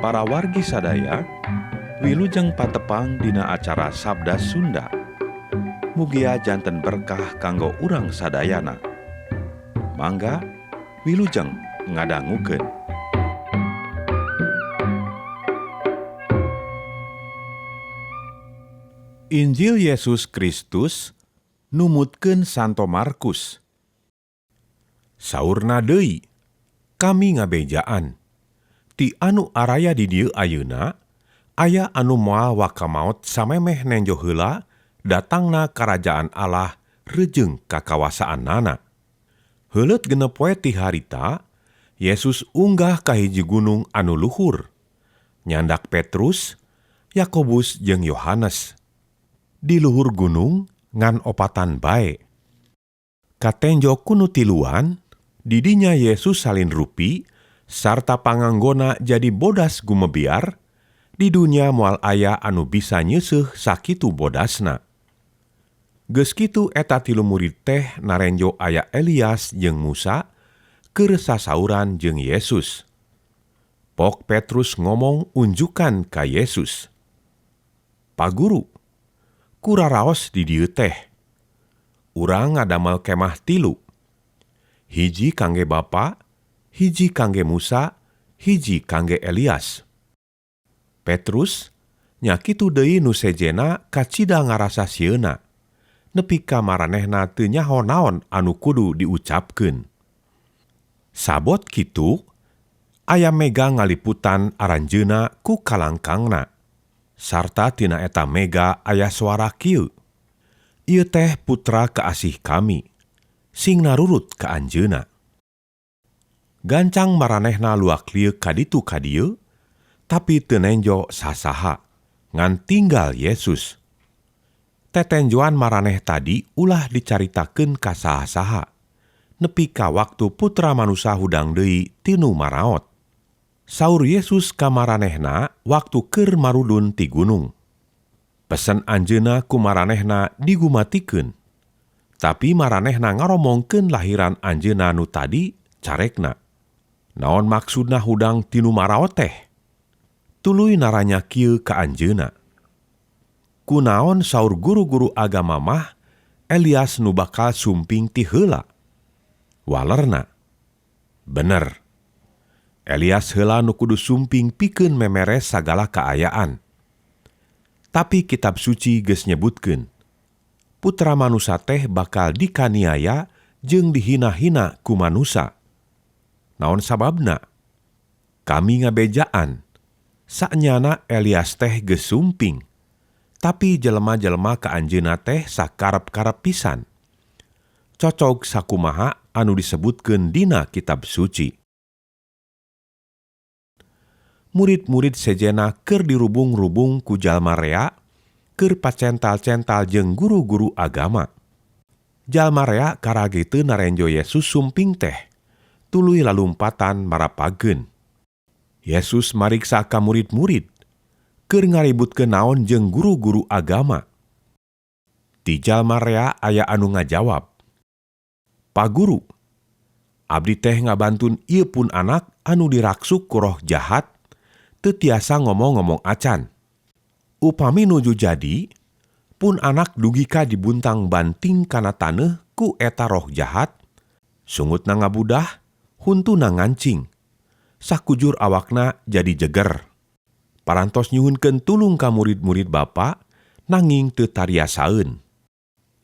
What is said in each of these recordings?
Para wargi sadaya, wilujeng patepang dina acara Sabda Sunda. Mugia janten berkah kanggo urang sadayana. Mangga wilujeng ngadangukeun. Injil Yesus Kristus numutkeun Santo Markus. Saurna deui, kami ngabejaan. Ti anu araya di dieu ayeuna, aya anu moal waka maot samemeh nenjo heula datangna karajaan Allah reujeng ka kawasaanana. Heuleut 6 poe ti harita, Yesus unggah ka hiji gunung anu luhur. Nyandak Petrus, Yakobus jeung Yohanes. Di luhur gunung ngan opatan bae. Katenjo kunu tiluan, didinya Yesus salin rupi, sarta panganggona jadi bodas gumebiar, di dunia moal aya anu bisa nyeuseuh sakitu bodasna. Geus kitu eta tilu murid teh narenjo aya Elias jeung Musa keur sasauran jeung Yesus. Pok Petrus ngomong unjukan ka Yesus. Paguru, kuraraos di dieu teh. Urang ngadamel kemah 3. Hiji kangge Bapa, hiji kangge Musa, hiji kangge Elias. Petrus nya kitu deui nu sejena kacida ngarasa sieuna, nepi ka maranehna teu nyaho naon anu kudu diucapkeun. Sabot kitu, aya mega ngaliputan aranjeuna ku kalangkangna. Sarta tina eta mega aya suara kieu. Ieu teh putra kaasih kami, sing narurut ka anjeunna. Gancang maranehna luak lieuk kaditu kadieu, tapi teu nenjo sasaha, ngan tinggal Yesus. Tetenjoan maraneh tadi ulah dicaritakeun ka saha-saha, nepi ka waktu putra manusa hudang deui tinu maraot. Saur Yesus ka maranehna waktu keur marudun ti gunung. Pesen anjeunna ku maranehna digumatikeun, tapi maranehna ngaromongkeun lahiran anjeunna nu tadi carekna. Naon maksudna hudang tinu maraot teh? Tuluy naranya kieu ka anjeunna. Kunaon saur guru-guru agama mah Elias nu bakal sumping ti heula? Walerna, bener. Elias heula nu kudu sumping pikeun memeres sagala kaayaan. Tapi kitab suci geus nyebutkeun, putra manusa teh bakal dikaniaya jeung dihina-hina ku manusa. Naon sababna? Kami ngabejaan, sanyana Elias teh geus sumping, tapi jelema-jelema ka anjeunna teh sakarep-karep pisan. Cocog sakumaha anu disebutkeun dina kitab suci. Murid-murid sejena keur dirubung-rubung ku jalma rea, keur pacental-cental jeung guru-guru agama. Jalma rea karage teu narenjo Yesus sumping teh, tuluy lalumpatan marapageun. Yesus mariksa ka murid-murid, keur ngaributkeun naon jeung guru-guru agama. Ti jalma rea aya anu ngajawab, Paguru, abdi teh ngabantun ieu pun anak anu diraksuk ku roh jahat, teu tiasa ngomong-ngomong acan. Upami nuju jadi, pun anak dugika dibuntang banting kana taneuh ku eta roh jahat, sungutna ngabudah, huntuna ngancing. Sakujur awakna jadi jeger. Parantos nyuhunkeun tulung ka murid-murid Bapa, nanging teu tariasaeun.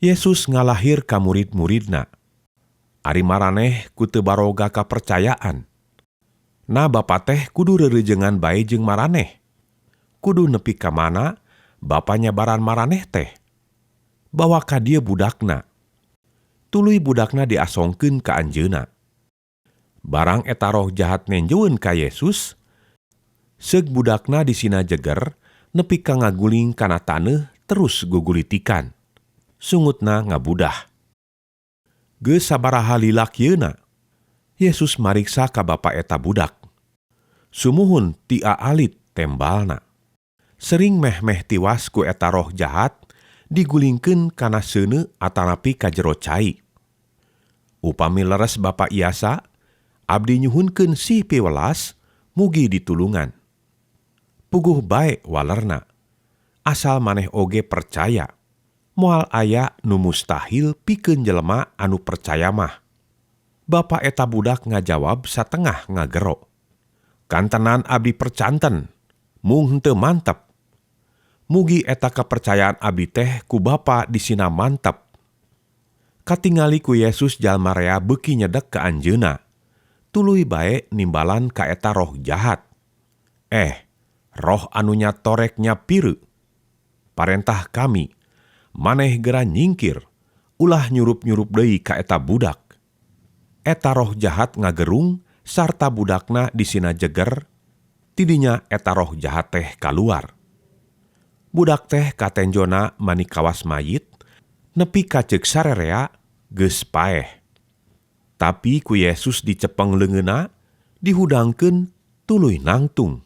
Yesus ngalahir ka murid-muridna. Ari maraneh ku teu baroga kapercayaan. Na Bapa teh kudu rerejengan bae jeung maraneh. Kudu nepi ka mana Bapa nyabaran maraneh teh. Bawa ka dieu budakna. Tuluy budakna diasongkeun ka anjeunna. Barang eta roh jahat nenjoeun ka Yesus, seug budakna disina jeger nepi ka ngaguling kana taneuh terus gugulitikan. Sungutna ngabudah. Geus sabaraha lilak yeuna, Yesus mariksa ka bapa eta budak. Sumuhun ti aalit tembalna. Sering meh-meh tiwas ku eta roh jahat digulingkeun kana seuneu atanapi ka jero cai. Upami leres bapa iasa, abdi nyuhunkeun sih piwelas mugi ditulungan. Puguh bae walerna. Asal maneh oge percaya. Moal aya nu mustahil pikeun jelema anu percaya mah. Bapa eta budak ngajawab satengah ngagero. Kantenan abdi percanten, mung henteu mantep. Mugi eta kepercayaan abdi teh ku Bapa disina mantep. Katingali ku Yesus jalma rea beuki nyedek ka anjeunna. Tuluy bae nimbalan ka eta roh jahat. Eh, roh anu nyatorek nyapireu. Parentah kami, maneh gera nyingkir, ulah nyurup-nyurup deui ka eta budak. Eta roh jahat ngagerung sarta budakna disina jeger, tidinya eta roh jahat teh kaluar. Budak teh katenjona mani kawas mayit, nepi ka ceuk sarerea geus paeh. Tapi ku Yesus dicepeng leungeunna, dihudangkeun tuluy nangtung.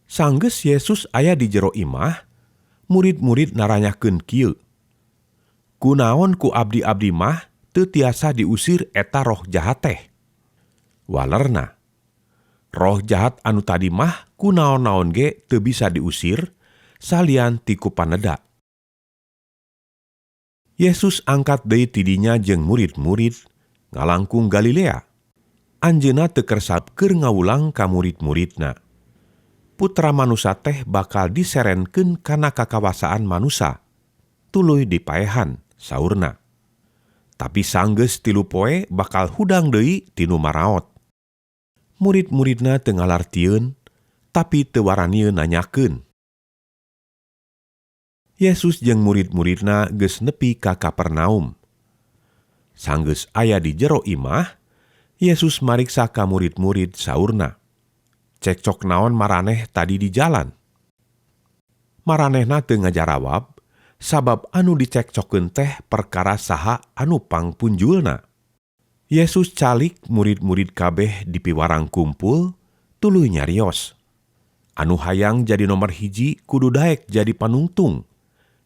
Sanggeus Yesus aya di jero imah, murid-murid naranyakeun kieu. Kunaon ku abdi-abdi mah teu tiasa diusir eta roh jahat teh? Walerna, roh jahat anu tadi mah kunaon-naon ge teu bisa diusir, salian ti ku paneda. Yesus angkat deui tidinya jeung murid-murid ngalangkung Galilea. Anjeunna teu kersa keur ngawulang ka murid-muridna. Putra manusa teh bakal diserenkeun kana kakawasaan manusa, tuluy dipaehan saurna. Tapi sanggeus 3 poe bakal hudang deui tinu maraot. Murid-muridna teu ngalartieun, tapi teu waranieun nanyakeun. Yesus jeung murid-muridna geus nepi ka Kapernaum. Sanggeus aya di jero imah, Yesus mariksa ka murid-murid saurna. Cekcok naon maraneh tadi di jalan? Maranehna teu ngajarawab, sabab anu dicekcokeun teh perkara saha anu pangpunjulna. Yesus calik murid-murid kabeh di piwarang kumpul, tuluy nyarios. Anu hayang jadi nomor hiji kudu daek jadi panungtung,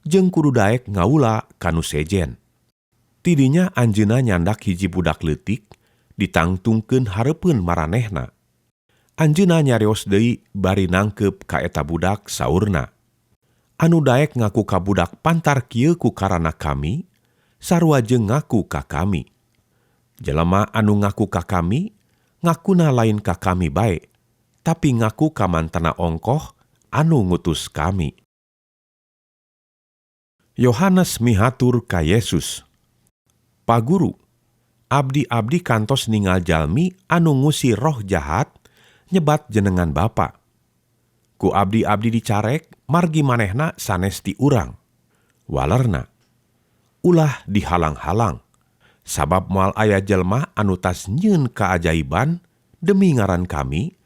jeung kudu daek ngawula kanu sejen. Tidinya anjeunna nyandak hiji budak leutik, ditangtungkeun hareupeun maranehna. Anjeunna nyarios deui bari nangkeup ka eta budak saurna. Anu daek ngaku ka budak pantar kieu ku karana kami, sarua jeung ngaku ka kami. Jelema anu ngaku ka kami, ngakuna lain ka kami bae, tapi ngaku ka mantana ongkoh anu ngutus kami. Yohanes mihatur ka Yesus. Paguru, abdi-abdi kantos ningal jalmi anu ngusir roh jahat nyebat jenengan Bapa. Ku abdi-abdi dicarek, margi manehna sanes ti urang. Walerna, ulah dihalang-halang, sabab moal aya jelma anu tas nyieun kaajaiban demi ngaran kami,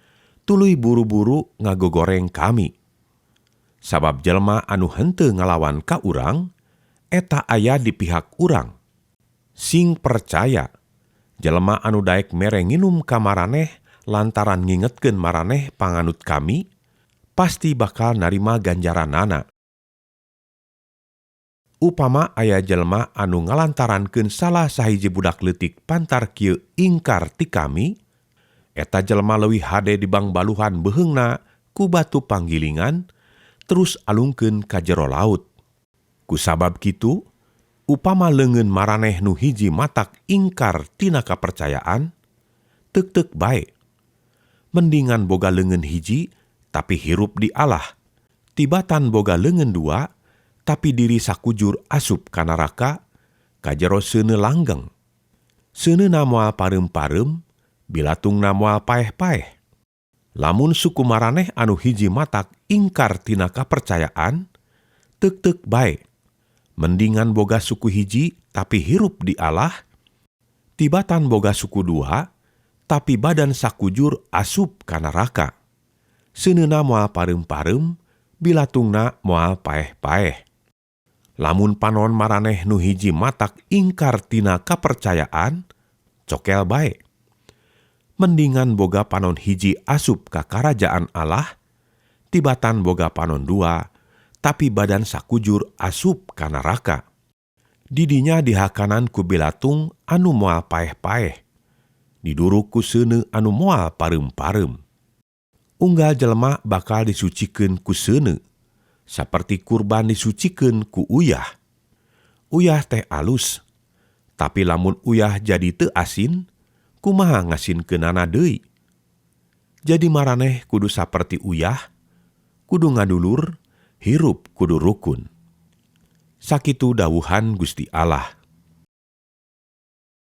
tuluy buru-buru ngagogoreng kami. Sabab jelma anu henteu ngalawan ka urang, eta aya di pihak urang. Sing percaya, jelema anu daek mere nginum ka maraneh lantaran ngingetkeun maraneh panganut kami, pasti bakal narima ganjaranana. Upama aya jelema anu ngalantarankeun salah sahiji budak leutik pantar kieu ingkar ti kami, eta jelema leuwih hade dibangbaluhan beuheungna ku batu panggilingan, terus alungkeun ka jero laut. Kusabab kitu, upama leungeun maraneh nu hiji matak ingkar tina kapercayaan, teuk-teuk bae. Mendingan boga leungeun hiji tapi hirup di Allah, tibatan boga leungeun dua tapi diri sakujur asup ka neraka, ka jero seuneu langgeng. Seuneuna moal pareum-pareum, bilatungna moal paeh-paeh. Lamun suku maraneh anu hiji matak ingkar tina kapercayaan, teuk-teuk bae. Mendingan boga suku hiji tapi hirup di Allah, tibatan boga suku dua tapi badan sakujur asup ka neraka. Seuneuna moal pareum-pareum, bilatungna moal paeh-paeh. Lamun panon maraneh nu hiji matak ingkar tina kapercayaan, cokel bae. Mendingan boga panon hiji asup ka karajaan Allah, tibatan boga panon dua, tapi badan sakujur asup ka neraka. Didinya dihakanan ku bilatung anu moal paeh-paeh, diduruk ku seuneu anu moal pareum-pareum. Unggal jelema bakal disucikeun ku seuneu, saperti kurban disucikeun ku uyah. Uyah teh alus, tapi lamun uyah jadi teu asin, kumaha ngasinkeunana deui? Jadi maraneh kudu saperti uyah, kudu ngadulur, hirup kudu rukun. Sakitu dawuhan Gusti Allah.